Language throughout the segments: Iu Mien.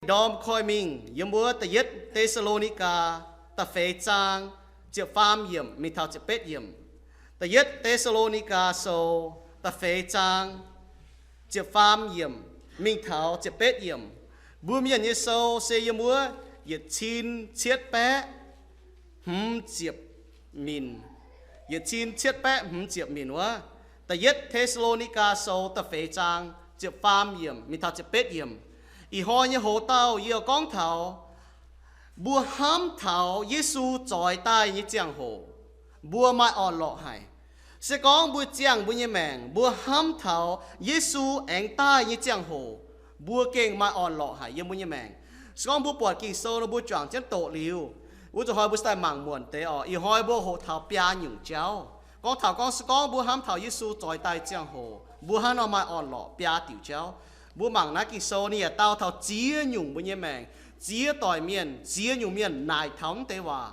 ndorm koi mingh yiem wuov da'yietv Te^saa^lo^ni^gaa da'feix zaang ziepc faam yiemc mingh taux ziepc betv yiemc. Da'yietv Te^saa^lo^ni^gaa Sou da'feix zaang ziepc faam yiemc mingh taux ziepc betv yiemc. Mbuo Mienh nyei sou se yiem wuov yietc cin cietv baeqv hmz ziepc minc, yietc cin cietv baeqv hmz ziepc minc wuov. Da'yietv Te^saa^lo^ni^gaa Sou da'feix zaang ziepc faam yiemc mingh taux ziepc betv yiemc. Ih hnoi nyei hoz dauh yie gorngv taux mbuo hnamv taux Yesu zoix daaih nyei ziangh hoc, mbuo maaih orn-lorqc haic. Se gorngv mbuo ziangh mbuo nyei maengc, mbuo hnamv taux Yesu aengx daaih nyei ziangh hoc, mbuo gengh maaih orn-lorqc haic yiem mbuo nyei maengc. Se gorngv mbuo buatc Ging-Sou nor, mbuo juangc jienv doqc liuz, wuov zuqc hnoi mbuo daaih mangc muonc deix oc. Ih hnoi mbuo hoqc taux biaa nyungc jauv. Gorngv taux gorngv se gorngv mbuo hnamv taux Yesu zoix daaih ziangh hoc, mbuo hnangv nor maaih orn-lorqc biaa diuc jauv. Mbuo mangc naaiv Ging-Sou ninh yaac dau taux ziex nyungc mbuo nyei maengc, ziex doic mienh, ziex nyungc mienh naaic taux mv deix waac.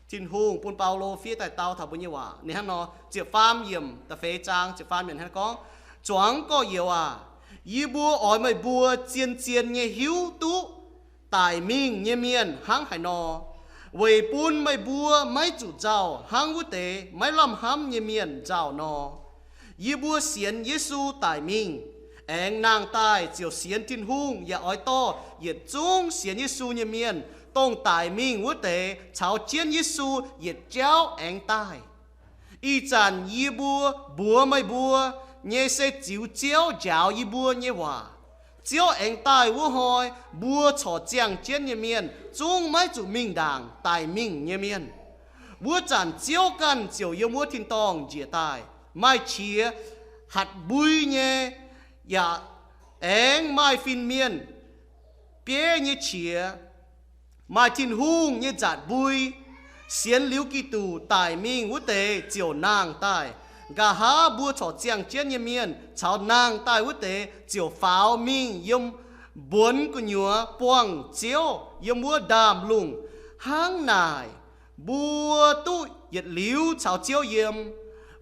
Tin-Hungh bun Baulo fiev daaih dau taux mbuo nyei waac. Ninh hnangv nor, ziepc faam yiemc, da'feix zaang ziepc faam yiemc hnangv gorngv, Zuangx gorx-youz aac, yie mbuo oix meih mbuo zien-zien nyei hiuv duqv daic mingh nyei mienh hnangv haaix nor, weic bun meih mbuo maiv zuqc nzauh hnangv wuov deix maiv lamh hnamv nyei mienh nzauh nor. Yie mbuo sienx Yesu daic mingh aengx nangh daaih ziouc sienx Tin-Hungh yaac oix dorh yietc zungv sienx Yesu nyei mienh, dongh daic mingh wuov deix, caux jienv Yesu yietc jauv aengx daaih. Ih zanc yie mbuo mbuox meih mbuo nyei se ziux Ziouv njaaux yie mbuo nyei waac. Ziouv aengx daaih wuov hnoi, mbuo corc ziangh jienv nyei mienh zungv maiv zuqc mingh ndaangc daic mingh nyei mienh. Wuov zanc Ziouv ganh ziouc yiem wuov tin-dorngh njiec daaih, maaih qiex hatc mbui nyei, yaac aengx maaih fin-mienh bieiv nyei qiex, maaih Tin-Hungh nyei nzatc mbui. Sienx liuz Giduc daic mingh wuov deix ziouc nangh daaih. Nqa'haav mbuo corc ziangh jienv nyei mienh caux nangh daaih wuov deix ziouc faaux mingh yiem mbuonx gu'nyuoz buangh Ziouv yiem wuov ndaamv-lungh. Hnangv naaic, mbuo duqv yietc liuz caux Ziouv yiem.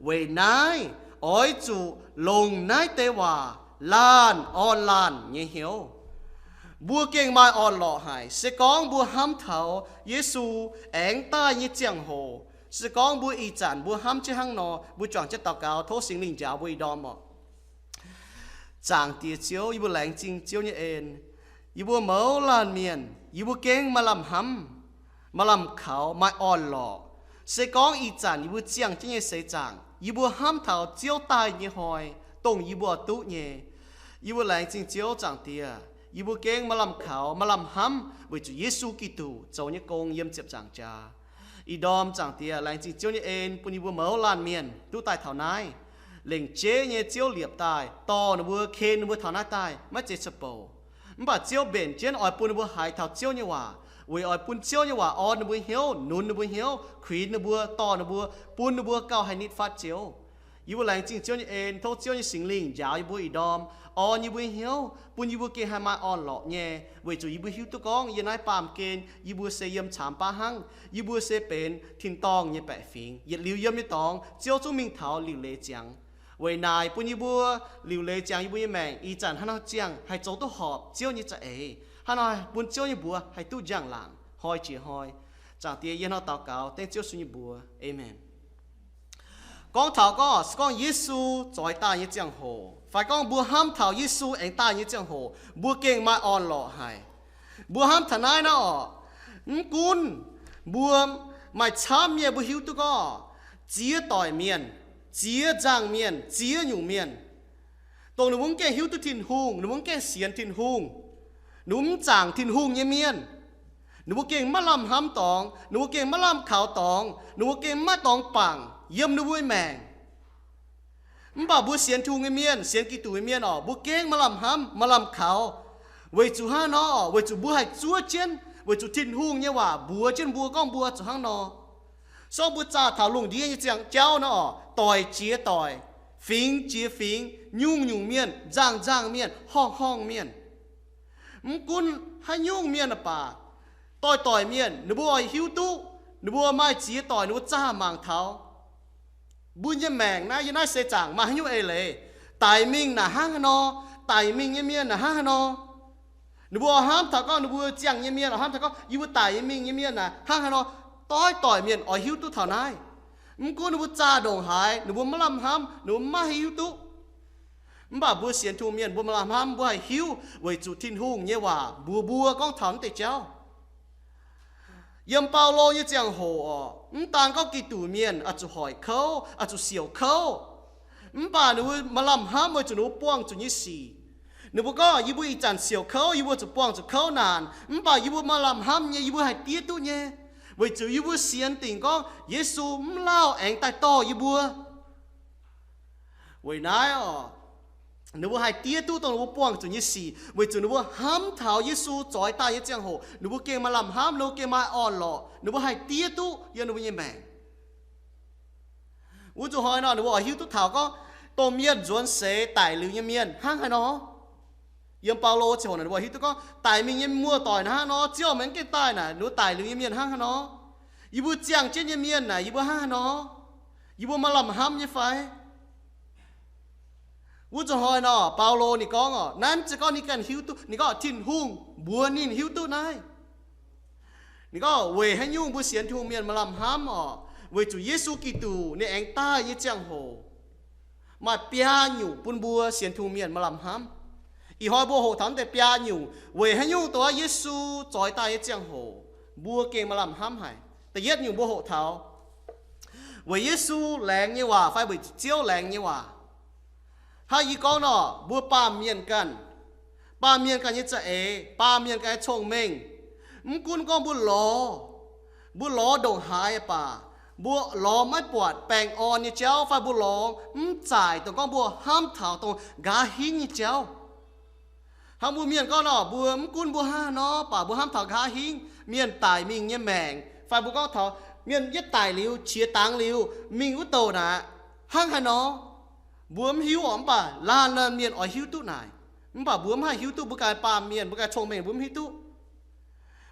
Weic naaiv, oix zuqc longc naaiv deix waac laanh orn laanh nyei hnyouv. Mbuo gengh maaih orn-lorqc haic, se gorngv mbuo hnamv taux Yesu aengx daaih nyei ziangh hoc. Se gorngv mbuo ih zanc mbuo hnamv jienv hnangv nor, mbuo juangc jienv daux gaux, tov Singx Lingh njaaux mbuo ih ndorm oc. Zaangc Diex Ziouv, yie mbuo laengz zingh Ziouv nyei en. Yie mbuo mouz laanh mienh, yie mbuo gengh maaih lamh hnamv, maaih lamh kaux, maaih orn-lorqc. Se gorngv ih zanc yie mbuo ziangh jienv nyei seix zaangc, yie mbuo hnamv taux Ziouv daaih nyei hnoi, dongh yie mbuo duqv nyei. Yie mbuo laengz zingh Ziouv, Zaangc Diex, yie mbuo gengh maaih lamh kaux, maaih lamh hnamv weic zuqc Yesu Giduc zoux nyei gong yiem ziepc nzaangc jaax. Ih ndorm, Zaangc Diex, laengz zingh Ziouv nyei en bun yie mbuo mouz laanh mienh duqv daaih taux naaiv. Lengc jeiv nyei Ziouv liepc daaih dorh ninh mbuo, ken ninh mbuo taux naaiv daaih maiv zeiz caqv-bouc. Mv baac Ziouv mbenc jienv oix bun ninh mbuo haiz taux Ziouv nyei waac, weic oix bun Ziouv nyei waac orn ninh mbuo hnyouv, nunz ninh mbuo hnyouv, kuinx ninh mbuo, dorh ninh mbuo, bun ninh mbuo gauh haih nitv fatv Ziouv. Yie mbuo laengz zingh Ziouv nyei en. Tov Ziouv nyei Singx Lingh njaaux yie mbuo ih ndorm, orn yie mbuo hnyouv, bun yie mbuo gengh haih maaih orn-lorqc nyei, weic zuqc yie mbuo hiuv duqv gorngv yiem naaiv baamh gen yie mbuo se yiem caamx baav hnangv. Yie mbuo se benx tin-dorngh nyei baeqc fingx. Yietc liuz yiem nyei dorngx, Ziouv zungv mingh taux liuc leiz ziangx. Weic naaic bun yie mbuo liuc leiz ziangx yie mbuo nyei maengc ih zanc hnangv nor ziangh haih zoux duqv horpc Ziouv nyei za'eix, hnangv nor bun Ziouv nyei mbuox haih duqv njang-laangc hnoi jiex hnoi. Zaangc Diex, yie hnangv nor daux gaux dengv Ziouv Yesu nyei mbuox, aamen. Gorngv taux gorngv, se gorngv Yesu zoix daaih nyei ziangh hoc, fai gorngv mbuo hnamv taux Yesu aengx daaih nyei ziangh hoc, mbuo gengh maaih orn-lorqc haic. Mbuo hnamv taux naaiv nor oc, mv gunv mbuo maaih camv nyei, mbuo hiuv duqv gorngv ziex doic mienh, ziex nzangc mienh, ziex nyungc mienh, dongh ninh mbuo mv gaengh hiuv duqv Tin-Hungh, ninh mbuo mv gaengh sienx Tin-Hungh, ninh mbuo mv zaangc Tin-Hungh nyei mienh, ninh mbuo gengh maiv lamh hnamv dorngx, ninh mbuo gengh maiv lamh kaux dorngx, ninh mbuo gengh maiv dorngx bangc yiem ninh mbuo nyei maengc. Mv baac mbuo sienx Tin-Hungh nyei mienh, sienx Giduc nyei mienh oc, mbuo gengh maaih lamh hnamv, maaih lamh kaux. Weic zuqc hnangv nor, weic zuqc mbuo haih zuov jienv, weic zuqc Tin-Hungh nyei waac mbuox jienv mbuo gorngv mbuo zuqc hnangv nor. Se gorngv mbuo zaah taux lungh ndiev nyei ziangh jauv nor oc, doic jiex doic, fingx jiex fingx, nyungc-nyungc mienh, nzangc-nzangc mienh, horngh-horngh mienh, mv gunv haaix nyungc mienh baac, doic-doic mienh, ninh mbuo oix hiuv duqv ninh mbuo maaih ziex doic, ninh mbuo zaah mangc taux mbuo nyei maengc naaiv, yiem naaiv seix zaangc maaih haaix nyungc eix leiz, daic mingh naaic hnangv haaix nor, daic mingh nyei mienh naaic hnangv haaix nor. Ninh mbuo hnamv taux gorngv ninh mbuo ziangh nyei mienh, hnamv taux gorngv yie mbuo daic nyei mingh nyei mienh naaic hnangv haaix nor, doix-doic mienh oix hiuv duqv taux naaiv. Mv gunv ninh mbuo zaah ndongc haaix, ninh mbuo maiv lamh hnamv, ninh mbuo maiv haih hiuv duqv. Mv baac mbuo sienx Tin-Hungh mienh mbuo maaih lamh hnamv, mbuo haih hiuv weic zuqc Tin-Hungh nyei waac mbuox mbuo gorngv taux naaiv deix jauv. Yiem Baulo nyei ziangh hoc orqc, mv daan gorngv Giduc mienh oix zuqc hoic kouv, oix zuqc siouc kouv, mv baac ninh mbuo maaih lamh hnamv weic zuqc ninh mbuo buangh zuqc nyei sic. Ninh mbuo gorngv, yie mbuo ih zanc siouc kouv, yie mbuo zuqc buangh zuqc kouv naanc, mv baac yie mbuo maaih lamh hnamv nyei, yie mbuo haih diev duqv nyei, weic zuqc yie mbuo sienx dingc gorngv Yesu mv lauh aengx daaih dorh yie mbuo. Weic naaiv orqc, ninh mbuo haih diev duqv dongh ninh mbuo buangh zuqc nyei sic, weic zuqc ninh mbuo hnamv taux Yesu zoix daaih nyei ziangh hoc ninh mbuo gengh maaih lamh hnamv, ninh mbuo gengh maaih orn-lorqc, ninh mbuo haih diev duqv yiem ninh mbuo nyei maengc. Wuov zuqc hnoi nor ninh mbuo oix hiuv duqv taux gorngv dongh mienh nzuonx seix daic liuz nyei mienh hnangv haaix nor. Yiem Baulo ziangh hoc ninh mbuo hiuv duqv gorngv daic mingh nyei muoz-doic naaic hnangv haaix nor, ziouv meih mv gengh daaih naaic, ninh mbuo daic liuz nyei mienh hnangv haaix nor, yie mbuo ziangh jienv nyei mienh naaic, yie mbuo hnangv haaix nor, yie mbuo maaih lamh hnamv nyei fai? Wuov zuqc hnoi nor Baulo ninh gorngv orqc, naaiv mv zeiz gorngv ninh ganh hiuv duqv, ninh gorngv Tin-Hungh mbuox ninh hiuv duqv naaiv. Ninh gorngv weic haaix nyungc mbuo sienx Tin-Hungh mienh maaih lamh hnamv orqc, weic zuqc Yesu Giduc ninh aengx daaih nyei ziangh hoc maaih biaa nyungc bun mbuo sienx Tin-Hungh mienh maaih lamh hnamv. Ih hnoi mbuo hoqc taux naaiv deix biaa nyungc weic haaix nyungc dongh Yesu zoix daaih nyei ziangh hoc mbuo gengh maaih lamh hnamv haic. Da'yietv nyungc mbuo hoqc taux weic Yesu laengz nyei waac fai weic Ziouv laengz nyei waac. Hnangv yie gorngv nor, mbuo baamh mienh ganh, baamh mienh ganh nyei za'eix, baamh mienh ganh nyei cong-mengh, mv gunv gorngv mbuo lorz, mbuo lorz ndongc haaix baac, mbuo lorz maiv buatc baengh orn nyei jauv fai mbuo lorz mv zaaic dongh gorngv mbuo hnamv taux dongh nqa'haav hingv nyei jauv. Hnangv mbuo mienh gorngv nor, mbuo mv gunv mbuo hnangv haaix nor baac mbuo hnamv taux nqa'haav hingv mienh daic mingh nyei maengc, fai mbuo gorngv taux mienh yietv daic liuz qiex dangx liuz mingh wuov douh naaic, hnangv haaix nor, mbuo mv hiuv orqc, mv baac laanh laanh mienh oix hiuv duqv naaic. Mv baac mbuo mv haih hiuv duqv, mbuo ganh baamh mienh, mbuo ganh cong-mengh mbuo mv hiuv duqv.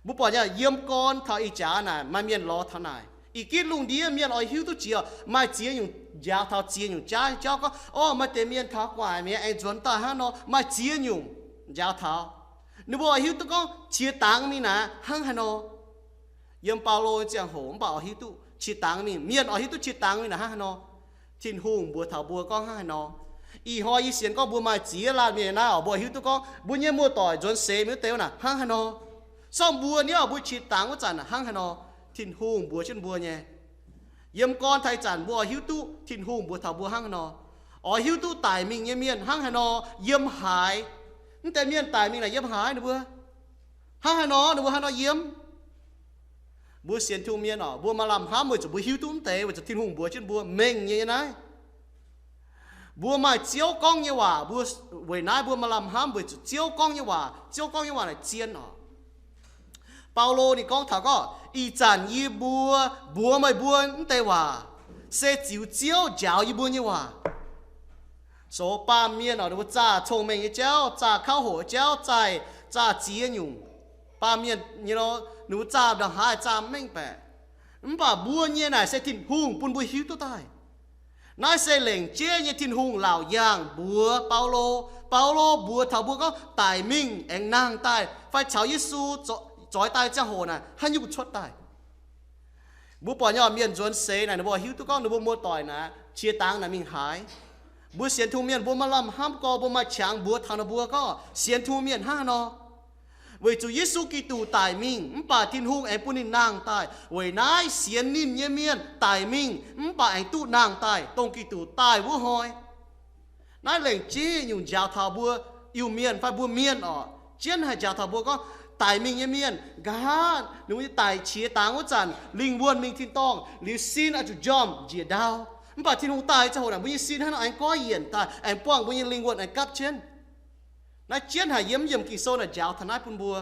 Mbuo buatc nyei yiem gorn taux ih jaax naaic maaih mienh lorz taux naaic. Ih gitv lungh ndiev mienh oix hiuv duqv jiex, maaih ziex nyungc njaaux taux ziex nyungc jaav nyei jauv gorngv, orqc, maaih deix mienh taux gu'nguaaic mi'aqv aengx nzuonx daaih hnangv nor, maaih ziex nyungc njaaux taux. Ninh mbuo oix hiuv duqv gorngv qiex dangx mingh naaic hnangv haaix nor. Yiem Baulo nyei ziangh hoc mv baac oix hiuv duqv qiex dangx mingh, mienh oix hiuv duqv qiex dangx mingh naaic hnangv haaix nor. Tin-Hungh mbuox taux mbuo gorngv hnangv haaix nor. Ih hnoi yie sienx gorngv mbuo maaih ziex laanh mienh naaiv orqc, mbuo hiuv duqv gorngv mbuo nyei muoz-doic nzuonx seix mingh wuov deix naaic hnangv haaix nor. Sorng mbuo niouv mbuo qiex dangx wuov zanc naaic hnangv haaix nor. Tin-Hungh mbuox jienv mbuo nyei. Yiem gorn taux ih zanc mbuo oix hiuv duqv Tin-Hungh mbuox taux mbuo hnangv haaix nor. Oix hiuv duqv daic mingh nyei mienh hnangv haaix nor yiem haaix. Mv deix mienh daic mingh naaic yiem haaix ninh mbuo, hnangv haaix nor ninh mbuo haaix nor yiem. Mbuo sienx Tin-Hungh mienh orqc, mbuo maaih lamh hnamv weic zuqc mbuo hiuv duqv mv deix, weic zuqc Tin-Hungh mbuox jienv mbuo mengh nyei naaiv. Mbuo maaih Ziouv gorngv nyei waac, mbuo weic naaiv mbuo maaih lamh hnamv weic zuqc Ziouv gorngv nyei waac. Ziouv gorngv nyei waac naaic zien orqc. Baulo ninh gorngv taux gorngv, ih zanc yie mbuo mbuox meih mbuo mv deix waac, se ziux Ziouv njaaux yie mbuo nyei waac. Zoux baamh mienh orqc, ninh mbuo zaah cong-mengh nyei jauv, zaah kauv hoqc nyei jauv, zaah, zaah ziex nyungc. Baamh mienh nyei nor, ninh mbuo zaah ndongc haaix zaah mengh baeqc. Mv baac mbuo nyei naaic se Tin-Hungh bun mbuo hiuv duqv daaih. Naaiv se lengc jeiv nyei Tin-Hungh laauc yaangh mbuox Baulo. Baulo mbuox taux mbuo gorngv daic mingh aengx nangh daaih, fai caux Yesu zoix daaih ziangh hoc naaic haaix nyungc cuotv daaih. Mbuo buatc nyei mienh nzuonx seix naaic, ninh mbuo hiuv duqv gorngv ninh mbuo muoz-doic naaic qiex dangx naaic mingh haaix. Mbuo sienx Tin-Hungh mienh mbuo maaih lamh hnamv gorx, mbuo maaih qangx mbuox taux ninh mbuo gorngv sienx Tin-Hungh mienh hnangv haaix nor. Weic zuqc Yesu Giduc daic mingh mv baac Tin-Hungh aengx bun ninh nangh daaih. Weic naaiv sienx ninh nyei mienh daic mingh mv baac aengx duqv nangh daaih, dongh Giduc daaih wuov hnoi. Naaiv lengc jeiv nyungc njaaux taux mbuo Iu-Mienh fai mbuo mienh orqc, jienv haih njaaux taux mbuo gorngv daic mingh nyei mienh nqa'haav ninh mbuo daic qiex dangx wuov zanc, lingh wuonh mingh tin-dorngh liuz sin oix zuqc njormh njiec ndau. Mv baac Tin-Hungh daaih ziangh hoc naaic mbuo nyei sin hnangv nor aengx goiv yienc daaih, aengx buangh mbuo nyei lingh wuonh aengx gapv jienv. Naaiv jienv haic yiem, yiem Ging-Sou naaic njaaux taux naaiv bun mbuo.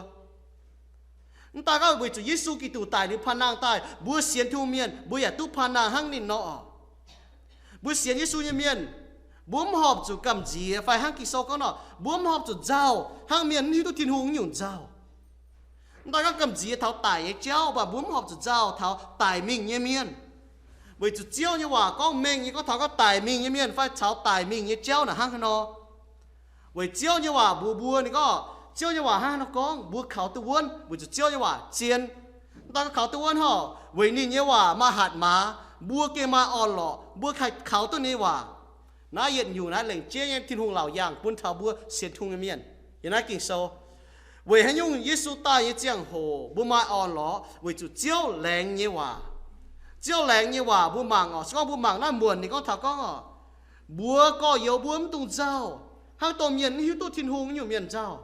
Mv daan gorngv weic zuqc Yesu Giduc daic liuz paan nangh daaih, mbuo sienx Tin-Hungh mienh mbuo yaac duqv paan nangh hnangv ninh nor orqc. Mbuo sienx Yesu nyei mienh, mbuo mv horpc zuqc gamh nziex fai hnangv Ging-Sou gorngv nor, mbuo mv horpc zuqc nzauh hnangv mienh mv hiuv duqv Tin-Hungh nyungc nzauh. Mv daan gorngv gamh nziex taux daic nyei jauv, mv baac mbuo mv horpc zuqc nzauh taux daic mingh nyei mienh. Weic zuqc Ziouv nyei waac gorngv mengh nyei gorngv taux gorngv daic mingh nyei mienh fai caux daic mingh nyei jauv naaic hnangv haaix nor. Weic Ziouv nyei waac mbuox mbuo ninh gorngv, Ziouv nyei waac hnangv haaix nor gorngv, mbuo kaux duqv wuonv weic zuqc Ziouv nyei waac zien. Daaih kaux duqv wuonv horc, weic ninh nyei waac maaih hatc maaz, mbuo gengh maaih orn-lorqc, mbuo haih kaux duqv ninh nyei waac. Naaiv yietc nyungc naaiv lengc jeiv nyei Tin-Hungh laauc yaangh bun taux mbuo sienx Tin-Hungh nyei mienh yiem naaiv Ging-Sou. Weic haaix nyungc Yesu daaih nyei ziangh hoc mbuo maaih orn-lorqc? Weic zuqc Ziouv laengz nyei waac. Ziouv laengz nyei waac mbuo mangc oc. Se gorngv mbuo mangc naaiv muonc ninh gorngv taux gorngv oc, mbuox gorx-youz mbuo mv dungx nzauh, hnangv dongh mienh mv hiuv duqv Tin-Hungh nyungc mienh nzauh.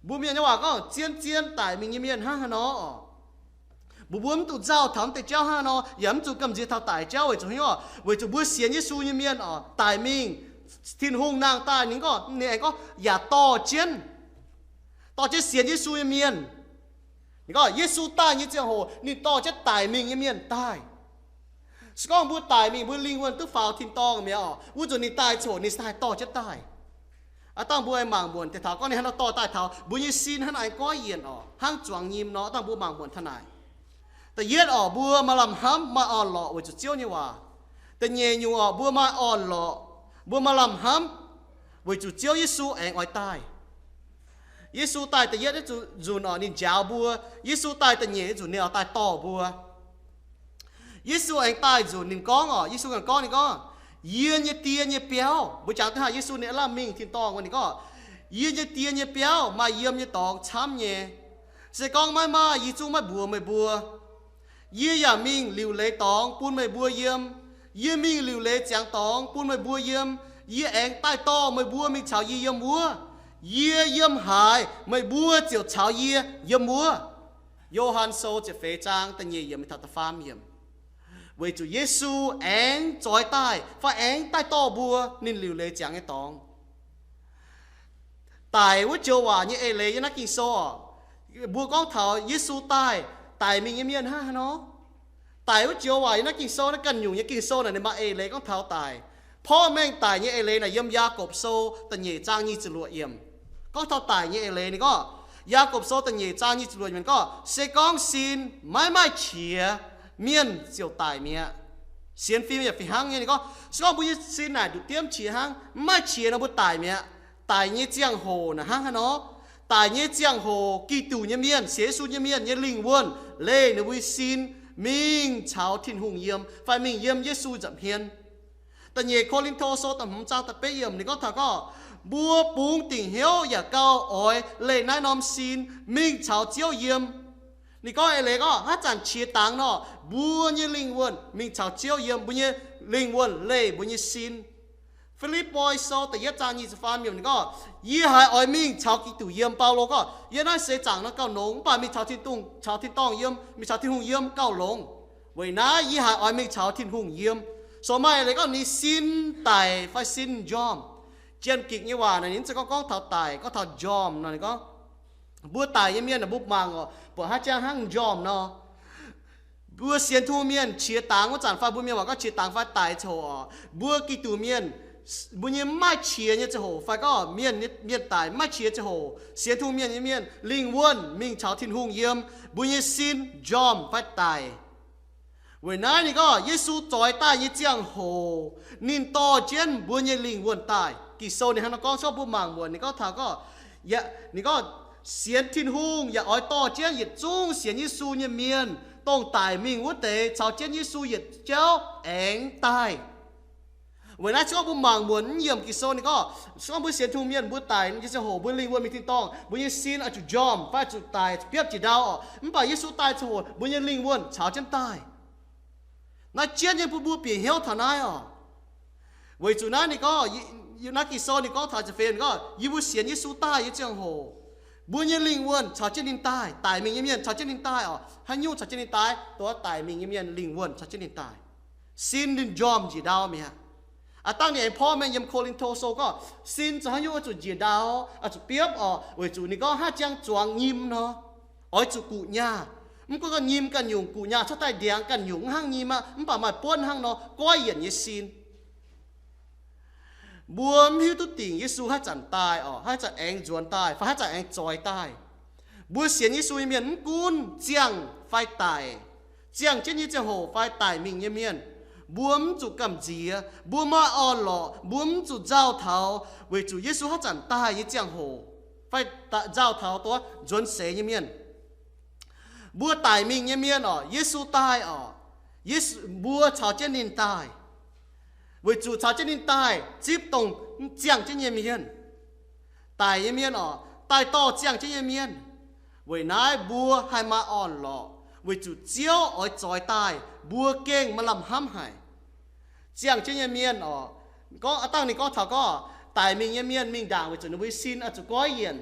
Mbuo mienh nyei waac gorngv zien zien daic mingh nyei mienh hnangv haaix nor oc. Mbuox mbuo mv dungx nzauh taux mv deix jauv hnangv haaix nor, yaac mv zuqc gamh nziex taux daic jauv. Weic zuqc haaix nyungc oc? Weic zuqc mbuo sienx Yesu nyei mienh oc, daic mingh, Tin-Hungh nangh daaih, ninh gorngv, ninh aengx gorngv yaac dorh jienv, dorh jienv sienx Yesu nyei mienh. Ninh gorngv Yesu daaih nyei ziangh hoc ninh dorh jienv daic mingh nyei mienh daaih. Se gorngv mbuo daic mingh, mbuo lingh wuonh duqv faaux tin-dorngh mi'aqv oc, wuov nzunc ninh daaih ziangh hoc ninh se haih dorh jienv daaih. Aav dangh mbuo aengx mangc muonc deix taux gorngv ninh hnangv nor dorh daaih taux mbuo nyei sin hnangv nor aengx goiv yienc oc, hnangv zuangx nyim nor. Aav dangh mbuo mangc muonc taux naaic. Da'yietv oc, mbuo maaih lamh hnamv, maaih orn-lorqc weic zuqc Ziouv nyei waac. Da'nyeic nyungc oc, mbuo maaih orn-lorqc, mbuo maaih lamh hnamv weic zuqc Ziouv Yesu aengx oix daaih. Yesu daaih da'yietv nzunc oc, ninh njaaux mbuo. Yesu daaih da'nyeic nzunc ninh oix daaih dorh mbuo. Yesu aengx daaih nzunc ninh gorngv oc, Yesu ganh gorngv, ninh gorngv, Yie nyei Die nyei biauv. Mbuo jangx duqv hnangv Yesu ninh aav lamh mingh tin-dorngh wuov, ninh gorngv, Yie nyei Die nyei biauv maaih yiem nyei dorngx camv nyei. Se gorngv maiv maaih, yie zungv maiv mbuox meih mbuo. Yie yaac mingh liuc leiz dorngx bun meih mbuo yiem. Yie mingh liuc leiz ziangx dorngx bun meih mbuo yiem. Yie aengx daaih dorh meih mbuo mingh caux yie yiem wuov. Yie yiem haaix, meih mbuo ziouc caux yie yiem wuov. Yo^han Sou ziepc feix zaang da'nyeic yiemc mingh taux da'faam yiemc. Weic zuqc Yesu aengx zoix daaih fai aengx daaih dorh mbuo ninh liuc leiz ziangx nyei dorngx. Daic wuov joux waac nyei eix leiz yiem naaiv Ging-Sou oc, mbuo gorngv taux Yesu daaih, daic mingh nyei mienh hnangv haaix nor? Daic wuov joux waac yiem naaiv Ging-Sou, naaiv ganh nyungc nyei Ging-Sou naaic ninh maaih eix leiz gorngv taux daic. Porv mengh daic nyei eix leiz naaic yiem Yaagorpc Sou da'nyeic zaang nyic ziepc luoqc yiemc. Gorngv taux daic nyei eix leiz ninh gorngv, Yaagorpc Sou da'nyeic zaang nyic ziepc luoqc yiemc gorngv, se gorngv sin maiv maaih qiex, mienh ziouc daic mi'aqv. Sienx fim yaac fih hnangv nyei, ninh gorngv, se gorngv mbuo nyei sin naaic nduqc diemv qiex hnangv, mv maaih qiex nor mbuo daic mi'aqv. Daic nyei ziangh hoc naaic hnangv haaix nor? Daic nyei ziangh hoc Giduc nyei mienh, sienx Yesu nyei mienh nyei lingh wuonh leih ninh mbuo nyei sin mingh caux Tin-Hungh yiem fai mingh yiem Yesu nza'hmien. Da'nyeic Ko^lin^to Sou da'hmz zaang da'betv yiemc ninh gorngv taux gorngv, mbuo bungx dingc hnyouv yaac gauh oix leih naaiv norm sin mingh caux Ziouv yiem. Ninh gorngv eix leiz gorngv haaix zanc qiex dangx nor, mbuo nyei lingh wuonh mingh caux Ziouv yiem, mbuo nyei lingh wuonh leih mbuo nyei sin. Fi^lipv^poi Sou da'yietv zaang nyic ziepc faam yiemc ninh gorngv, yie haiz oix mingh caux Giduc yiem. Baulo gorngv, yie naaiv seix zaangc nor gauh longx, mv baac mingh caux Tin-Hungh, caux Tin-Dorngh yiem, mingh caux Tin-Hungh yiem gauh longx. Weic naaiv yie haiz oix mingh caux Tin-Hungh yiem. So maaih leiz gorngv ninh sin daic fai sin njormh. Janx-Gikc nyei waac naaic ninh mv zeiz gorngv gorngv taux daic, gorngv taux njormh nor. Ninh gorngv, mbuo daic nyei mienh aah, mbuo mangc oc, buatc haaix jang hnangv njormh nor. Mbuo sienx Tin-Hungh mienh qiex dangx wuov zanc fai mbuo mienh waac gorngv qiex dangx fai daic ziangh hoc oc, mbuo Giduc mienh, mbuo nyei mv maaih qiex nyei ziangh hoc fai gorngv mienh, mienh daic mv maaih qiex ziangh hoc, sienx Tin-Hungh mienh nyei mienh lingh wuonh mingh caux Tin-Hungh yiem, mbuo nyei sin njormh fai daic. Weic naaiv ninh gorngv Yesu zoix daaih nyei ziangh hoc, ninh dorh jienv mbuo nyei lingh wuonh daaih. Ging-Sou ninh hnangv nor gorngv, se gorngv mbuo mangc muonc ninh gorngv taux gorngv, ninh gorngv sienx Tin-Hungh yaac oix dorh jienv yietc zungv sienx Yesu nyei mienh, dongh daic mingh wuov deix, caux jienv Yesu yietc jauv aengx daaih. Weic naaiv se gorngv mbuo mangc muonc mv yiemc Ging-Sou ninh gorngv, se gorngv mbuo sienx Tin-Hungh mienh mbuo daic nyei ziangh hoc mbuo lingh wuonh mingh tin-dorngh, mbuo nyei sin oix zuqc njormh fai oix zuqc daic, zuqc biopv jiex ndau oc. Mv baac Yesu daaih ziangh hoc mbuo nyei lingh wuonh caux jienv daaih. Naaiv jienv nyei bun mbuo bieqc hnyouv taux naaiv oc. Weic zuqc naaiv ninh gorngv, naaiv Ging-Sou ninh gorngv taux ziepc feix ninh gorngv, yie mbuo sienx Yesu daaih nyei ziangh hoc, mbuo nyei lingh wuonh caux jienv ninh daaih. Daic mingh nyei mienh caux jienv ninh daaih oc. Haaix nyungc caux jienv ninh daaih? Dongh daic mingh nyei mienh lingh wuonh caux jienv ninh daaih. Sin ninh njormh njiec ndau mi'aqv. Aav dangh ninh aengx porv mengh yiem Ko^lin^to Sou gorngv, sin zoux haaix nyungc oix zuqc njiec ndau, oix zuqc biopv oc. Weic zuqc ninh gorngv haaix jang zuangx nyim nor, oix zuqc guqc nyaah. Mv gunv gorngv nyim ganh nyungc, guqc nyaah cuotv daaih ndiangx ganh nyungc, mv hnangv nyim aqv, mv baac maaih buonv hnangv nor goiv yienc nyei sin. Mbuo mv hiuv duqv dingc Yesu haaix zanc daaih oc, haaix zanc aengx nzuonx daaih, fai haaix zanc aengx zoix daaih. Mbuo sienx Yesu nyei mienh mv gunv ziangh fai daic, ziangh jienv nyei ziangh hoc fai daic mingh nyei mienh, mbuo mv zuqc gamh nziex, mbuo maaih orn-lorqc, mbuo mv zuqc nzauh taux weic zuqc Yesu haaix zanc daaih nyei ziangh hoc. fai nzauh taux duqv nzuonx seix nyei mienh. Mbuo daic mingh nyei mienh oc, Yesu daaih oc, Yesu, mbuo caux jienv ninh daaih, weic zuqc caux jienv ninh daaih zipv dongh ziangh jienv nyei mienh. Daic nyei mienh oc, daaih dorh ziangh jienv nyei mienh. Weic naaiv mbuo haih maaih orn-lorqc, weic zuqc Ziouv oix zoix daaih, mbuo gengh maaih lamh hnamv haic. Ziangh jienv nyei mienh oc, gorngv, aav dangh ninh gorngv taux gorngv, daic mingh nyei mienh mingh ndaangc weic zuqc ninh mbuo nyei sin oix zuqc goiv yienc,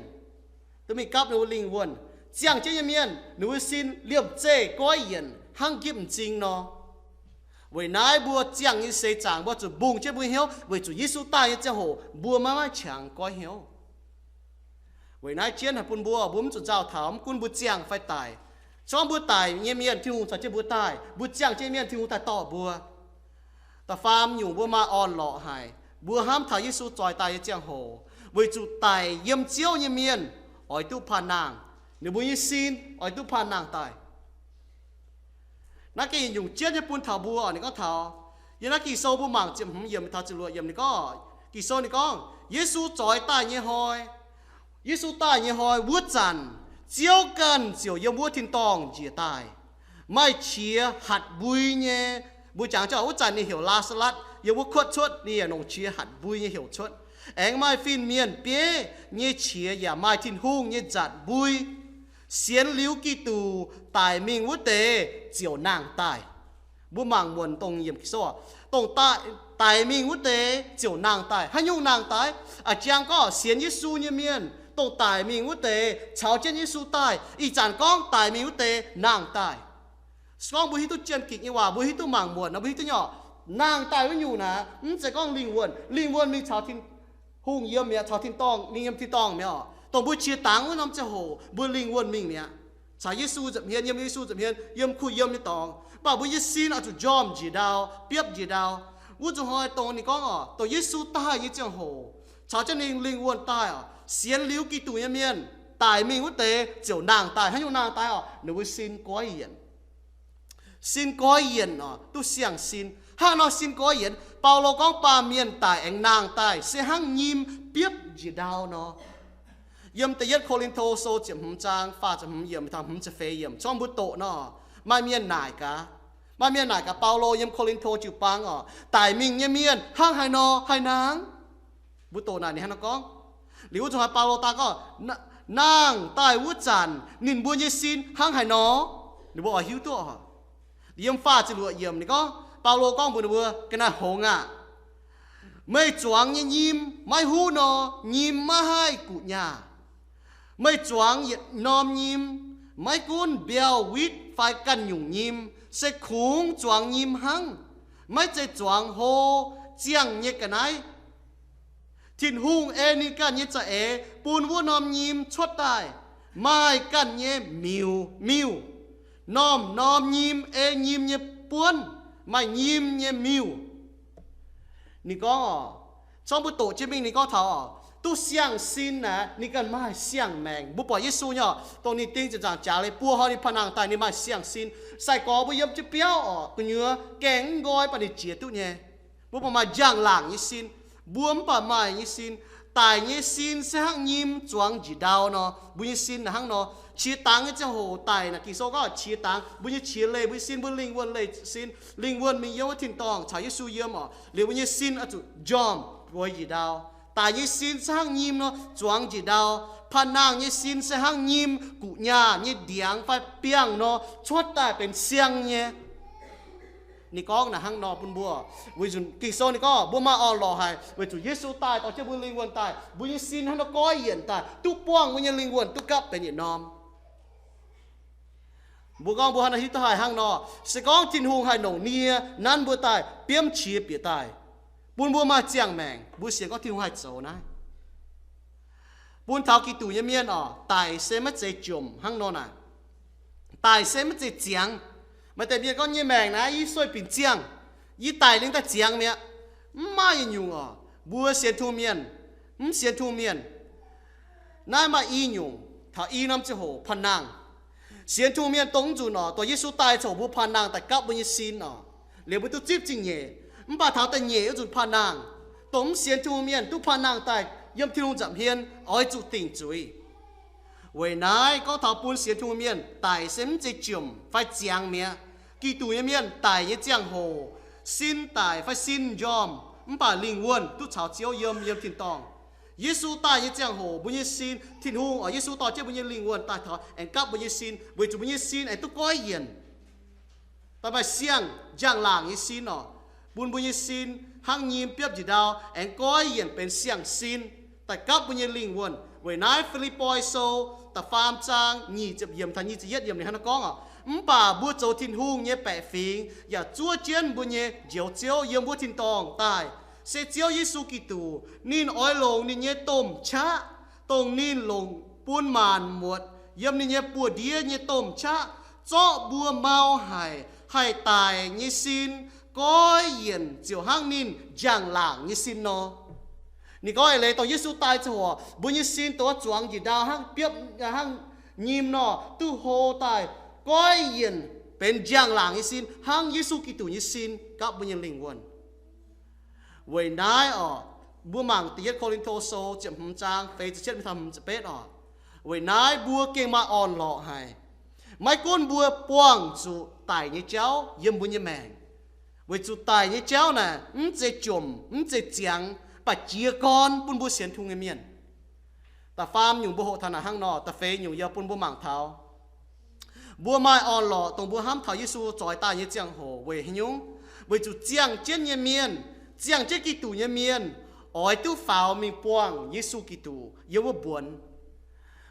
duqv mingh gapv ninh mbuo lingh wuonh. Ziangh jienv nyei mienh ninh mbuo nyei sin liemh zeih goiv yienc hnangv nqipv m'zing nor. Weic naaiv mbuo ziangh nyei seix zaangc mbuo zuqc mbungh jienv mbuo hnyouv weic zuqc Yesu daaih nyei ziangh hoc mbuo maiv maaih qangx goiv hnyouv. Weic naaiv jienv haic bun mbuo, mbuo mv zuqc nzauh taux mv gunv mbuo ziangh fai daic. Gorngv mbuo daic nyei mienh Tin-Hungh caux jienv mbuo daaih, mbuo ziangh jienv mienh Tin-Hungh daaih dorh mbuo. Da'faam nyungc mbuo maaih orn-lorqc haic, mbuo hnamv taux Yesu zoix daaih nyei ziangh hoc, weic zuqc daic yiem Ziouv nyei mienh oix duqv panh nangh, ninh mbuo nyei sin oix duqv panh nangh daaih. Naaiv gengh nyungc jienv nyei bun taux mbuo, ninh gorngv taux, yiem naaiv Ging-Sou mbuo mangc ziepc hmz yiemc taux ziepc luoqc yiemc ninh gorngv, Ging-Sou ninh gorngv Yesu zoix daaih nyei hnoi, Yesu daaih nyei hnoi wuov zanc, Ziouv ganh ziouc yiem wuov tin-dorngh njiec daaih, maaih qiex hatc mbui nyei. Mbuo jangx jienv wuov zanc ninh heuc Laa^saa^latv yiem wuov kuotv cuotv, ninh yaac longc qiex hatc mbui nyei heuc cuotv. Aengx maaih fin-mienh bieiv nyei qiex yaac maaih Tin-Hungh nyei nzatc mbui. Sienx liuz Giduc daic mingh wuov deix ziouc nangh daaih. Mbuo mangc muonc dongh yiemc Ging-Sou, dongh daaih, daic mingh wuov deix ziouc nangh daaih. Haaix nyungc nangh daaih? A'jang gorngv sienx Yesu nyei mienh, dongh daic mingh wuov deix caux jienv Yesu daaih. Ih zanc gorngv daic mingh wuov deix nangh daaih. Se gorngv mbuo hiuv duqv jien-gikc nyei waac, mbuo hiuv duqv mangc muonc nor, mbuo hiuv duqv nyei oc. Nangh daaih wuov nyungc naaic, mv zeiz gorngv lingh wuonh. Lingh wuonh mingh caux Tin-Hungh yiem mi'aqv, caux tin-dorngh, ninh yiem tin-dorngh mi'aqv oc. Dongh mbuo qiex dangx wuov norm ziangh hoc mbuo lingh wuonh mingh mi'aqv, caux Yesu nza'hmien, yiem Yesu nza'hmien, yiem kuh yiem nyei dorngx. Mv baac mbuo nyei sin oix zuqc njormh njiec ndau, biopv njiec ndau. Wuov zuqc hnoi dongh ninh gorngv oc, dongh Yesu daaih nyei ziangh hoc, caux jienv ninh lingh wuonh daaih oc, sienx liuz Giduc nyei mienh, daic mingh wuov deix ziouc nangh daaih. Haaix nyungc nangh daaih oc? Ninh mbuo sin goiv yienc. Sin goiv yienc oc, duqv siang-sin. Hnangv nor sin goiv yienc, Baulo gorngv baamh mienh daic aengx nangh daaih se hnangv nyim biopv njiec ndau nor. Yiem da'yietv Ko^lin^to Sou ziepc hmz zaang faah ziepc hmz yiemc taux hmz ziepc feix yiemc, corngv mbuo doqc nor, maaih mienh naaic gaax, maaih mienh naaic gaax Baulo yiem Ko^lin^to jiu-baang oc, daic mingh nyei mienh hnangv haaix nor haih nangh? Mbuo doqc naaic ninh hnangv nor gorngv. Liuz wuov zuqc haiz Baulo daaih gorngv, nangh daaih wuov zanc ninh mbuo nyei sin hnangv haaix nor? Ninh mbuo oix hiuv duqv oc. Yiem faah ziepc luoqc yiemc ninh gorngv, Baulo gorngv mbuox ninh mbuo, ga'naaiv hngongx aah, meih zuangx nyei nyim maiv huv nor, nyim maiv haih guqc nyaah. Meih zuangx yietc norm nyim, maiv gunv mbiauh, witv fai ganh nyungc nyim, se kungx zuangx nyim hnangv, maiv zeiz zuangx hlo ziangh nyei ga'naaiv. Tin-Hungh ei ninh ganh nyei za'eix bun wuov norm nyim cuotv daaih, maaih ganh nyei miuc, miuc. Norm-norm nyim ei nyim nyei buonv, maaih nyim nyei miuc. Ninh gorngv oc, corngv mbuo doqc jienv mingh ninh gorngv taux oc, duqv siang-sin naaic ninh ganh maaih siang-maengc. Mbuo buatc Yesu nyei oc, dongh ninh ding ziepc nzaangc jaax leiz buo hnoi ninh panh nangh daaih ninh maaih siang-sin. Sai-gorx mbuo yiem jienv biauv oc, gu'nyuoz gaengh mv nqoi baac ninh jiex duqv nyei. Mbuo buatc maaih njang-laangc nyei sin, mbuo mv baac maaih nyei sin. Daic nyei sin se hnangv nyim zuangx njiec ndau nor, mbuo nyei sin naaic hnangv nor. Qiex dangx nyei ziangh hoc daic naaic, Ging-Sou gorngv qiex dangx, mbuo nyei qiex leih mbuo nyei sin, mbuo lingh wuonh leih sin, lingh wuonh mingh yiem wuov tin-dorngh caux Yesu yiem oc. Liuz mbuo nyei sin oix zuqc njormh bueix njiec ndau. Daic nyei sin se hnangv nyim nor zuangx njiec ndau. Panh nangh nyei sin se hnangv nyim guqc nyaah nyei ndiangx fai biangh nor cuotv daaih benx siang nyei. Ninh gorngv naaic hnangv nor bun mbuo. Weic zuqc Ging-Sou ninh gorngv mbuo maaih orn-lorqc haic weic zuqc Yesu daaih dorh jienv mbuo lingh wuonh daaih, mbuo nyei sin hnangv nor goiv yienc daaih, duqv buangh mbuo nyei lingh wuonh duqv gapv benx yietc norm. Mbuo gorngv mbuo hnangv nor hiuv duqv haic hnangv nor, se gorngv Tin-Hungh haih longc nie nanv mbuo daaih biomv qiex bieqc daaih, bun mbuo maaih ziangh maengc, mbuo sienx gorngv Tin-Hungh haih zoux naaiv. Bun taux Giduc nyei mienh oc, daic se maiv zeiz jomc hnangv nor naaic. Daic se maiv zeiz ziangx. Maaih deix mienh gorngv, yie nyei maengc naaiv yie sueih binc ziangh, yie daic liuz daaih ziangx mi'aqv. Mv maaih yietc nyungc oc. Mbuo sienx Tin-Hungh mienh, mv sienx Tin-Hungh mienh, naaiv maaih i nyungc taux i norm ziangh hoc panh nangh. Sienx Tin-Hungh mienh dongh mv nzunc oc, dongh Yesu daaih ziangh hoc mbuo panh nangh daaih gapv mbuo nyei sin oc, liuz mbuo duqv zipv zingh nyeic. Mv baac taux da'nyeic wuov nzunc panh nangh, dongh mv sienx Tin-Hungh mienh duqv panh nangh daaih yiem Tin-Hungh nza'hmien oix zuqc dingc zuiz. Weic naaiv gorngv taux bun sienx Tin-Hungh mienh, daic se mv zeiz jomc fai ziangx mi'aqv. Giduc nyei mienh daic nyei ziangh hoc, sin daic fai sin m'njormh, mv baac lingh wuonh duqv caux Ziouv yiem, yiem tin-dorngh. Yesu daaih nyei ziangh hoc, mbuo nyei sin, Tin-Hungh oix Yesu dorh jienv mbuo nyei lingh wuonh daaih taux aengx gapv mbuo nyei sin, weic zuqc mbuo nyei sin aengx duqv goiv yienc. Daaih maaih siang-njang-laangc nyei sin oc, bun mbuo nyei sin hnangv nyim biopv njiec ndau, aengx goiv yienc benx siang-sin, daaih gapv mbuo nyei lingh wuonh. Weic naaiv Fi^lipv^poi Sou da'faam zaang nyic ziepc yiemc taux nyic ziepc yietv yiemc ninh hnangv naaiv gorngv oc, mv baac mbuo zoux Tin-Hungh nyei baeqc fingx yaac zuov jienv mbuo nyei Njoux Ziouv yiem wuov tin-dorngh daaih, se Ziouv Yesu Giduc. Ninh oix longc ninh nyei domh qaqv, dongh ninh longc bun maanc muotc yiem ninh nyei buoz-ndiev nyei domh qaqv, zorqv mbuo mau haic haih daic nyei sin goiv yienc ziouc hnangv ninh njang-laangc nyei sin nor. Ninh gorngv eix leiz dongh Yesu daaih ziangh hoc, mbuo nyei sin dongh zuangx njiec ndau hnangv biopv, hnangv nyim nor, duqv hlo daaih goiv yienc benx njang-laangc nyei sin hnangv Yesu Giduc nyei sin gapv mbuo nyei lingh wuonh. Weic naaiv oc, mbuo mangc da'yietv Ko^lin^to Sou ziepc hmz zaang feix ziepc cietv mingh taux hmz ziepc betv oc. Weic naaiv mbuo gengh maaih orn-lorqc haic. Maiv gunv mbuo buangh zuqc daic nyei jauv yiem mbuo nyei maengc, weic zuqc daic nyei jauv naaic mv zeiz jomc, mv zeiz ziangx, mv baac jiez gorn bun mbuo sienx Tin-Hungh nyei mienh. Da'faam nyungc mbuo hoqc taux naaic hnangv nor, da'feix nyungc yie bun mbuo mangc taux mbuo maaih orn-lorqc dongh mbuo hnamv taux Yesu zoix daaih nyei ziangh hoc weic haaix nyungc? Weic zuqc ziangh jienv nyei mienh, ziangh jienv Giduc nyei mienh, oix duqv faaux mingh buangh Yesu Giduc yiem wuov mbuonx.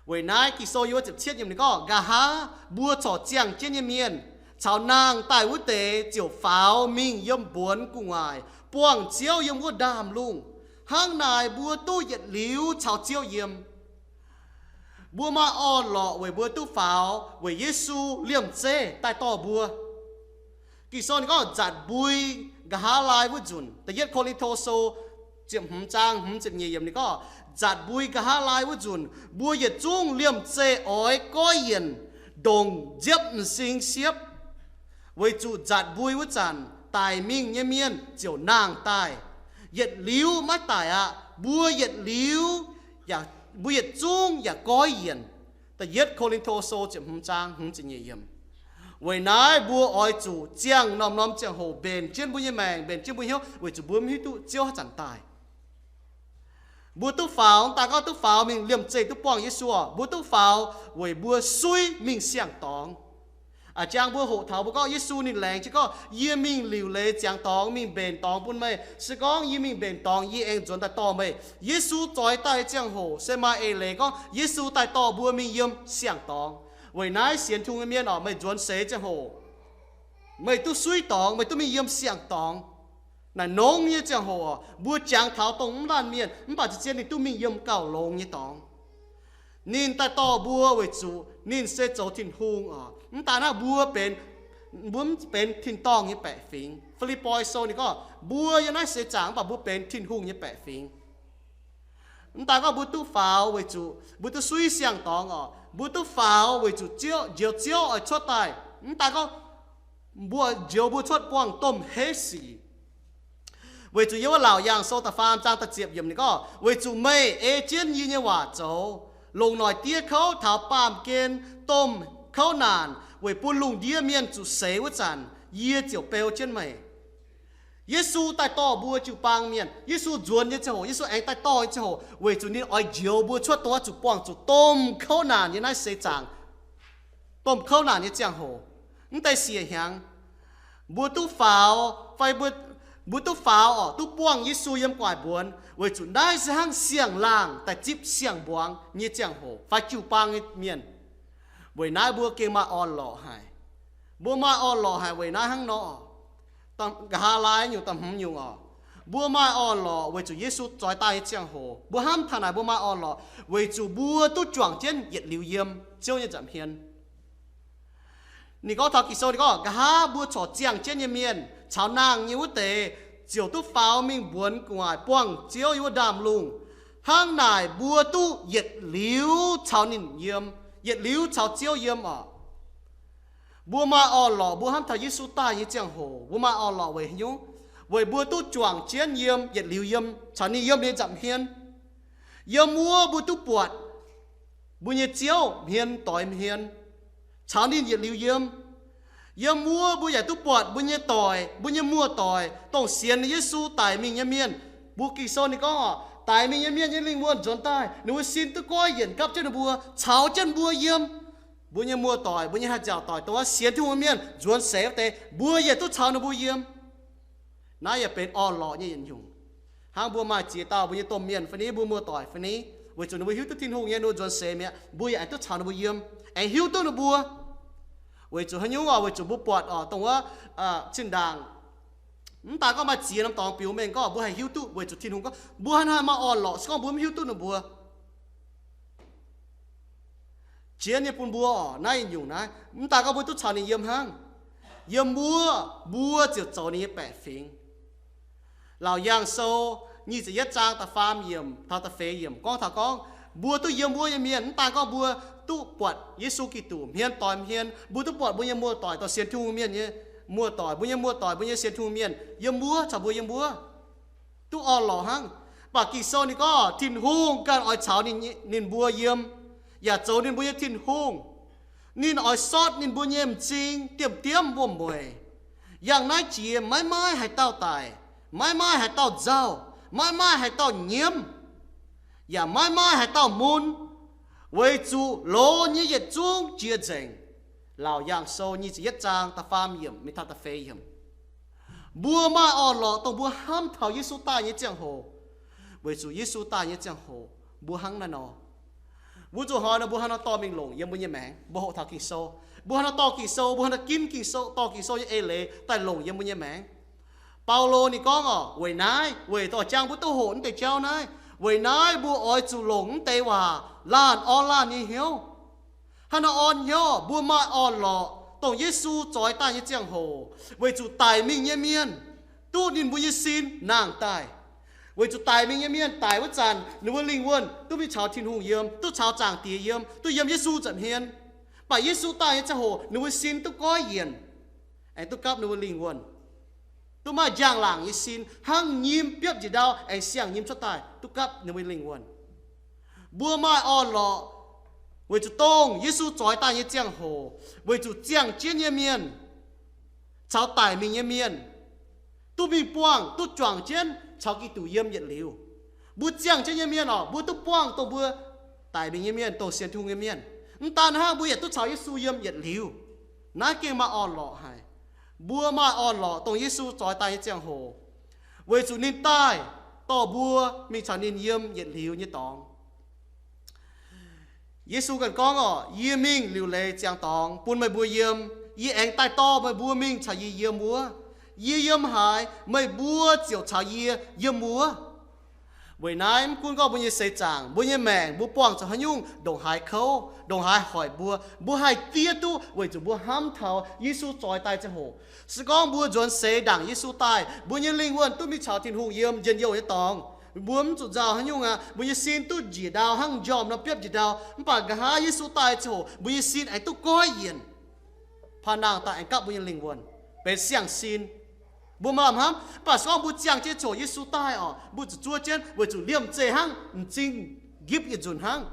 Weic naaiv Ging-Sou yiem wuov ziepc cietv yiemc ninh gorngv, nqa'haav mbuo corc ziangh jienv nyei mienh caux nangh daaih wuov deix ziouc faaux mingh yiem mbuonx gu'nguaaic buangh Ziouv yiem wuov ndaamv-lungh. Hnangv naaic mbuo duqv yietc liuz caux Ziouv yiem. Mbuo maaih orn-lorqc weic mbuo duqv faaux weic Yesu liemh zeih daaih dorh mbuo. Ging-Sou ninh gorngv nzatc mbui nqa'haav laai wuov nzunc, da'yietv Ko^lin^to Sou ziepc hmz zaang hmz ziepc nyeic yiemc ninh gorngv, nzatc mbui nqa'haav laai wuov nzunc mbuo yietc zungv liemh zeih oix goiv yienc ndongc nziepv m'sing siepv, weic zuqc nzatc mbui wuov zanc daic mingh nyei mienh ziouc nangh daaih. Yietc liuz maiv daic aqv. Mbuo yietc liuz, mbuo yietc zungv yaac goiv yienc. Da'yietv Ko^lin^to Sou ziepc hmz zaang hmz ziepc nyeic yiemc. Weic naaiv mbuo oix zuqc ziangh norm-norm ziangh hoc mbenc jienv mbuo nyei maengc, mbenc jienv mbuo hnyouv, weic zuqc mbuo mv hiuv duqv Ziouv haaix zanc daaih. Mbuo duqv faaux, mv daaih gorngv duqv faaux mingh liemh zeih duqv buangh Yesu oc, mbuo duqv faaux weic mbuo suiv mingh siang-dorngx. A'jang mbuo hoqc taux mbuo gorngv Yesu ninh laengz jienv gorngv, yie mingh liuc leiz ziangx dorngx, mingh mbenc dorngx bun meih. Se gorngv yie mingh mbenc dorngx, yie aengx nzuonx daaih dorh meih. Yesu zoix daaih ziangh hoc se maaih eix leiz gorngv Yesu daaih dorh mbuo mingh yiem siang-dorngx. Weic naaiv sienx Tin-Hungh nyei mienh oc, meih nzuonx seix ziangh hoc, meih duqv suiv dorngx, meih duqv mingh yiem siang-dorngx. Naaic nongx nyei ziangh hoc, mbuo jangx taux dongh mv laanh mienh, mv baac zien-zien ninh duqv mingh yiem gauh longx nyei dorngx. Ninh daaih dorh mbuo weic zuqc ninh se zoux Tin-Hungh oc. Mv daaih naaiv mbuo benx, mbuo mv benx tin-dorngh nyei baeqc fingx. Fi^lipv^poi Sou ninh gorngv, mbuo yiem naaiv seix zaangc mv baac mbuo benx Tin-Hungh nyei baeqc fingx. Mv daaih gorngv mbuo duqv faaux weic zuqc mbuo duqv suiv siang-dorngx oc. Mbuo duqv faaux weic zuqc Ziouv, Njoux Ziouv oix cuotv daaih. Mv daaih gorngv mbuo, Njoux mbuo cuotv buangh domh heiv sic. Weic zuqc yiem wuov Laauc Yaangh Sou da'faam zaang da'ziepc yiemc ninh gorngv, weic zuqc meih ei jienv yie nyei waac zoux, longc noic diev kouv taux baamh gen domh kouv naanc, weic bun lungh ndiev mienh zuqc seix wuov zanc, yie ziouc beu jienv meih. Yesu daaih dorh mbuo jiu-baang mienh, Yesu nzuonx nyei ziangh hoc, Yesu aengx daaih dorh nyei ziangh hoc, weic zuqc ninh oix njoux mbuo cuotv dongh zuqc buangh zuqc domh kouv naanc nyei naaiv seix zaangc, domh kouv naanc nyei ziangh hoc. Mv deix siec hnyangx, mbuo duqv faaux fai mbuo, mbuo duqv faaux oc, duqv buangh Yesu yiem gu'nguaaic mbuonx, weic zuqc naaiv se hnangv siang-laangh daaih zipv siang-mbuangz nyei ziangh hoc fai jiu-baang nyei mienh. Weic naaiv mbuo gengh maaih orn-lorqc haic. Mbuo maaih orn-lorqc haic weic naaiv hnangv nor. Nqa'haav laai nyungc, da'hmz nyungc oc, mbuo maaih orn-lorqc weic zuqc Yesu zoix daaih nyei ziangh hoc. Mbuo hnamv taux naaic mbuo maaih orn-lorqc weic zuqc mbuo duqv juangc jienv yietc liuz yiem Ziouv nyei nza'hmien. Ninh gorngv taux Ging-Sou ninh gorngv, nqa'haav mbuo corc ziangh jienv nyei mienh caux nangh nyei wuov deix ziouc duqv faaux mingh mbuonx gu'nguaaic buangh Ziouv yiem wuov ndaamv-lungh. Hnangv naaic mbuo duqv yietc liuz caux ninh yiem, yietc liuz caux Ziouv yiem oc. Mbuo maaih orn-lorqc, mbuo hnamv taux Yesu daaih nyei ziangh hoc, mbuo maaih orn-lorqc weic haaix nyungc? Weic mbuo duqv juangc jienv yiem, yietc liuz yiem, caux ninh yiem nyei nza'hmien. Yiem wuov mbuo duqv buatc Mbuo nyei Ziouv hmien doix hmien, caux ninh yietc liuz yiem. Yiem wuov mbuo yaac duqv buatc mbuo nyei doic, mbuo nyei muoz-doic, dongh sienx Yesu daic mingh nyei mienh. Mbuo Ging-Sou ninh gorngv oc, daic mingh nyei mienh nyei lingh wuonh nzuonx daaih, ninh mbuo sin duqv goiv yienc gapv jienv ninh mbuo, caux jienv mbuo yiem. Mbuo nyei muoz-doic, mbuo nyei haih nziaauc doic, dongh wuov sienx Tin-Hungh mienh nzuonx seix wuov deix, mbuo yaac duqv caux ninh mbuo yiem. Naaiv yaac benx orn-lorqc nyei yietc nyungc. Hnangv mbuo maaih ziex dauh mbuo nyei domh mienh fai ni, mbuo muoz-doic fai ni, weic zuqc ninh mbuo hiuv duqv Tin-Hungh nyei, ninh mbuo nzuonx seix mi'aqv, mbuo yaac aengx duqv caux ninh mbuo yiem, aengx hiuv duqv ninh mbuo. Weic zuqc haaix nyungc oc? Weic zuqc mbuo buatc oc, dongh wuov, aa, zinh ndaangc, mv daaih gorngv maaih ziex norm dorngx biux mengh gorngv mbuo haih hiuv duqv, weic zuqc Tin-Hungh gorngv mbuo hnangv haaix maaih orn-lorqc se gorngv mbuo mv hiuv duqv ninh mbuo. Jienv nyei bun mbuo oc, naaiv yietc nyungc naaiv, mv daaih gorngv mbuo duqv caux ninh yiem hnangv. Yiem wuov mbuo ziouc zoux ninh nyei baeqc fingx. Laauc Yaangh Sou nyic ziepc yietv zaang da'faam yiemc taux da'feix yiemc gorngv taux gorngv, mbuo duqv yiem wuov nyei mienh, mv daaih gorngv mbuo duqv buatc Yesu Giduc hmien doix hmien, mbuo duqv buatc mbuo nyei muoz-doic, dongh sienx Tin-Hungh mienh nyei muoz-doic, mbuo nyei muoz-doic, mbuo nyei sienx Tin-Hungh mienh yiem wuov, caux mbuo yiem wuov, duqv orn-lorqc hnangv. Mv baac Ging-Sou ninh gorngv Tin-Hungh ganh oix caux ninh, ninh mbuo yiem, yaac zoux ninh mbuo nyei Tin-Hungh. Ninh oix sortv ninh mbuo nyei m'zing diemv-diemv wuom-mueic. Yangh naaiv jiex maiv maaih haaix dauh daic, maiv maaih haaix dauh nzauh, maiv maaih haaix dauh nyiemv, yaac maiv maaih haaix dauh mun, weic zuqc loz nyei yietc zungv jiex nzengc. Laauc Yaangh Sou nyic ziepc yietv zaang da'faam yiemc mingh taux da'feix yiemc. Mbuo maaih orn-lorqc dongh mbuo hnamv taux Yesu daaih nyei ziangh hoc, weic zuqc Yesu daaih nyei ziangh hoc mbuo hnangv naaiv nor. Mbuo zuqc hnoi nor mbuo haaix nor dorh mingh longc yiem mbuo nyei maengc? Mbuo hoqc taux Ging-Sou, mbuo haaix nor dorh Ging-Sou, mbuo haaix nor ginv Ging-Sou, dorh Ging-Sou nyei eix leiz daaih longc yiem mbuo nyei maengc? Baulo ninh gorngv oc, weic naaiv, weic dorh jangx mbuo duqv hoqc naaiv deix jauv naaiv, weic naaiv mbuo oix zuqc longc naaiv deix waac laanh orn laanh nyei hnyouv. Hnangv nor orn hnyouv, mbuo maaih orn-lorqc dongh Yesu zoix daaih nyei ziangh hoc, weic zuqc daic mingh nyei mienh duqv ninh mbuo nyei sin nangh daaih. Weic zuqc daic mingh nyei mienh daic wuov zanc ninh mbuo lingh wuonh duqv mingh caux Tin-Hungh yiem, duqv caux Zaangc Diex yiem, duqv yiem Yesu nza'hmien. Mv baac Yesu daaih nyei ziangh hoc ninh mbuo sin duqv goiv yienc, aengx duqv gapv ninh mbuo lingh wuonh, duqv maaih njang-laangc nyei sin hnangv nyim biopv njiec ndau aengx siang-nyim cuotv daaih, duqv gapv ninh mbuo lingh wuonh. Mbuo maaih orn-lorqc weic zuqc dongh Yesu zoix daaih nyei ziangh hoc, weic zuqc ziangh jienv nyei mienh caux daic mingh nyei mienh duqv mingh buangh, duqv juangc jienv caux Giduc yiem yietc liuz. Mbuo ziangh jienv nyei mienh oc, mbuo duqv buangh dongh mbuo daic mingh nyei mienh, dongh sienx Tin-Hungh nyei mienh. Mv daan hnangv, mbuo yaac duqv caux Yesu yiem yietc liuz. Naaiv gengh maaih orn-lorqc haic. Mbuo maaih orn-lorqc dongh Yesu zoix daaih nyei ziangh hoc, weic zuqc ninh daaih dorh mbuo mingh caux ninh yiem yietc liuz nyei dorngx. Yesu ganh gorngv oc, yie mingh liuc leiz ziangx dorngx bun meih mbuo yiem. Yie aengx daaih dorh meih mbuo mingh caux yie yiem wuov. Yie yiem haaix, meih mbuo ziouc caux yie yiem wuov. Weic naaiv mv gunv gorngv mbuo nyei seix zaangc, mbuo nyei maengc, mbuo buangh zuqc haaix nyungc ndongc haaix kouv, ndongc haaix hoic mbuo, mbuo haih diev duqv weic zuqc mbuo hnamv taux Yesu zoix daaih ziangh hoc. Se gorngv mbuo nzuonx seix ndaangc Yesu daaih, mbuo nyei lingh wuonh duqv mingh caux Tin-Hungh yiem njien-youh nyei dorngx, mbuo mv zuqc nzauh haaix nyungc aqv. Mbuo nyei sin duqv njiec ndau hnangv njormh nor biopv njiec ndau, mv baac nqa'haav Yesu daaih ziangh hoc mbuo nyei sin aengx duqv goiv yienc, paa nangh daaih aengx gapv mbuo nyei lingh wuonh, benx siang-sin. Mbuo maaih lamh hnamv, mv baac se gorngv mbuo ziangh jienv ziangh hoc Yesu daaih oc, mbuo zuqc zuov jienv weic zuqc liemh zeih hnangv m'zing nqipv yietc nzunc hnangv.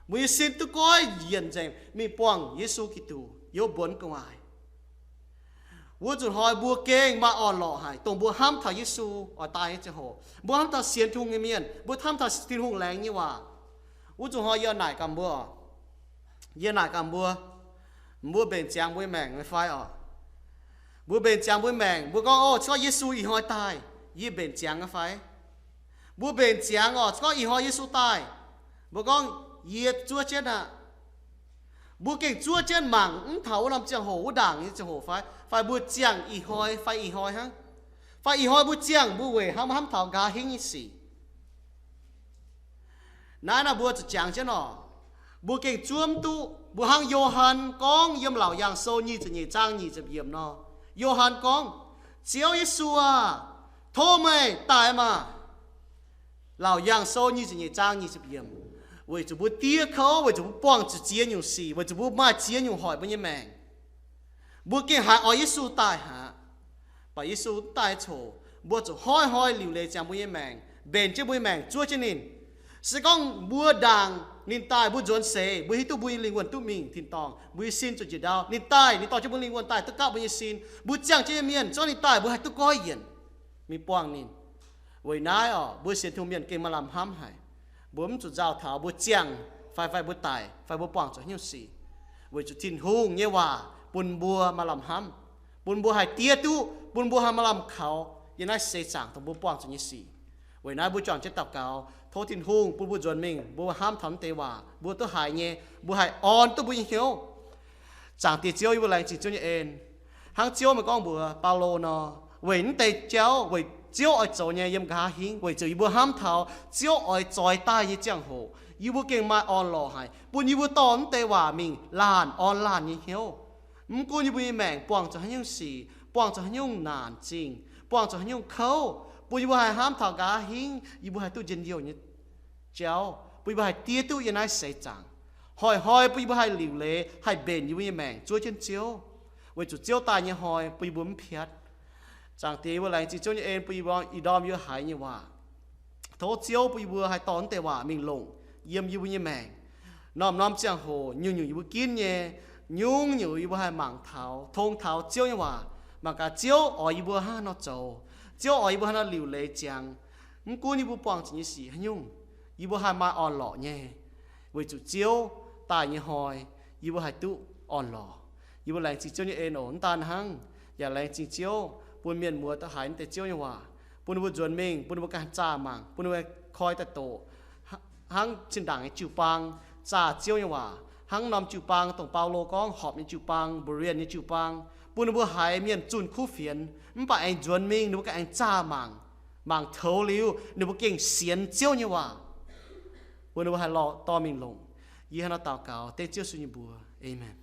Mbuo nyei sin duqv goiv yienc nzengc mingh buangh Yesu Giduc yiem mbuonx gu'nguaaic. Wuov nzunc hnoi mbuo gengh maaih orn-lorqc haic, dongh mbuo hnamv taux Yesu oix daaih nyei ziangh hoc, mbuo hnamv taux sienx Tin-Hungh nyei mienh, mbuo hnamv taux Tin-Hungh laengz nyei waac. Wuov nzunc hnoi yie naaic gaax mbuo, yie naaic gaax mbuo, mbuo mbenc ziangx mbuo nyei maengc nyei fai oc? Mbuo mbenc ziangx mbuo nyei maengc, mbuo gorngv, o, se gorngv Yesu ih hnoi daaih, yie mbenc ziangx nyei fai? Mbuo mbenc ziangx oc, se gorngv ih hnoi Yesu daaih, mbuo gorngv, yie zuov jienv aqv. Mbuo gengh zuov jienv mangc mv taux wuov norm ziangh hoc, wuov ndaangc nyei ziangh hoc fai? Fai mbuo ziangh ih hnoi fai ih hnoi hnangv? Fai ih hnoi mbuo ziangh mbuo weic hnangv mbuo hnamv taux nqa'haav hingv nyei sic? Naaiv nor mbuo zuqc jangx jienv oc. Mbuo gengh zuov mv duqv. Mbuo hnangv Yo^han gorngv yiem Laauc Yaangh Sou nyic ziepc nyeic zaang nyic ziepc yiemc nor, Yo^han gorngv, Ziouv Yesu aah! Tov meih daaih maah! Laauc Yaangh Sou nyic ziepc nyeic zaang nyic ziepc yiemc. Weic zuqc mbuo diev kouv, weic zuqc mbuo buangh zuqc ziex nyungc sic, weic zuqc mbuo maaih ziex nyungc hoic mbuo nyei maengc, mbuo gengh haiz oix Yesu daaih haic. Mv baac Yesu mv daaih coc, mbuo zuqc hnoi-hnoi liuc leiz ziangx mbuo nyei maengc, mbenc jienv mbuo nyei maengc zuov jienv ninh. Se gorngv mbuo ndaangc ninh daaih, mbuo nzuonx seix, mbuo hiuv duqv mbuo nyei lingh wuonh duqv mingh tin-dorngh, mbuo nyei sin zuqc njiec ndau. Ninh daaih, ninh dorh jienv mbuo lingh wuonh daaih duqv gapv mbuo nyei sin. Mbuo ziangh jienv nyei mienh, se gorngv ninh daaih, mbuo haih duqv goiv yienc mingh buangh ninh. Weic naaiv orqc, mbuo sienx Tin-Hungh mienh gengh maaih lamh hnamv haic. Mbuo mv zuqc nzauh taux mbuo ziangh fai, fai mbuo daic, fai mbuo buangh zuqc haaix nyungc sic, weic zuqc Tin-Hungh nyei waac bun mbuo maaih lamh hnamv, bun mbuo haih diev duqv, bun mbuo haih maaih lamh kaux yiem naaiv seix zaangc dongh mbuo buangh zuqc nyei sic. Weic naaiv mbuo juangc jienv daux gaux, tov Tin-Hungh bun mbuo nzuonx mingh, mbuo hnamv taux naaiv deix waac, mbuo duqv haiz nyei, mbuo haih orn duqv mbuo nyei hnyouv. Zaangc Diex Ziouv, yie mbuo laengz zingh Ziouv nyei en. Hnangv Ziouv meih gorngv mbuox Baulo nor, weic naaiv deix jauv, weic Ziouv oix zoux nyei yiem nqa'haav hingv, weic zuqc yie mbuo hnamv taux Ziouv oix zoix daaih nyei ziangh hoc, yie mbuo gengh maaih orn-lorqc haic, bun yie mbuo dorh naaiv deix waac mingh laanh orn laanh nyei hnyouv. Mv gunv yie mbuo nyei maengc buangh zuqc haaix nyungc sic, buangh zuqc haaix nyungc naanc zingh, buangh zuqc haaix nyungc kouv, bun yie mbuo haih hnamv taux nqa'haav hingv yie mbuo haih duqv njien-youh nyei jauv, bun yie mbuo haih diev duqv yiem naaiv seix zaangc. Hnoi-hnoi bun yie mbuo haih liuc leiz, haih mbenc yie mbuo nyei maengc zuov jienv Ziouv, weic zuqc Ziouv daaih nyei hnoi bun yie mbuo mv piatv. Zaangc Diex, yie mbuo laengz zingh Ziouv nyei en bun yie mbuo ih ndorm yie mbuo haiz nyei waac. Tov Ziouv bun yie mbuo haih dorh naaiv deix waac mingh longc yiem yie mbuo nyei maengc. Norm-norm ziangh hoc nyungc-nyungc yie mbuo ginv nyei, nyungc-nyungc yie mbuo haih mangc taux, tong taux Ziouv nyei waac, mangc gaax Ziouv oix yie mbuo hnangv haaix nor zoux, Ziouv oix yie mbuo hnangv haaix nor liuc leiz ziangx. Mv gunv yie mbuo buangh zuqc nyei sic haaix nyungc, yie mbuo haih maaih orn-lorqc nyei, weic zuqc Ziouv daaih nyei hnoi yie mbuo haih duqv orn-lorqc. Yie mbuo laengz zingh Ziouv nyei en oc. Mv daan hnangv, yaac laengz zingh Ziouv bun mienh muoz daaih haiz naaiv deix Ziouv nyei waac, bun ninh mbuo nzuonx mingh, bun ninh mbuo ganh zaah mangc, bun ninh mbuo koi daaih doqc, hnangv zinh ndaangc nyei jiu-baang zaah Ziouv nyei waac, hnangv norm jiu-baang dongh Baulo gorngv horpc nyei jiu-baang, Berean nyei jiu-baang, bun ninh mbuo haiz mienh zunh kuv fienx mv baac aengx nzuonx mingh, ninh mbuo ganh aengx zaah mangc. Mangc toux liuz ninh mbuo gengh sienx Ziouv nyei waac, bun ninh mbuo haih lorh dorh mingh longc. Yie hnangv naaiv nor daux gaux dengv Ziouv Yesu nyei mbuox. Aamen.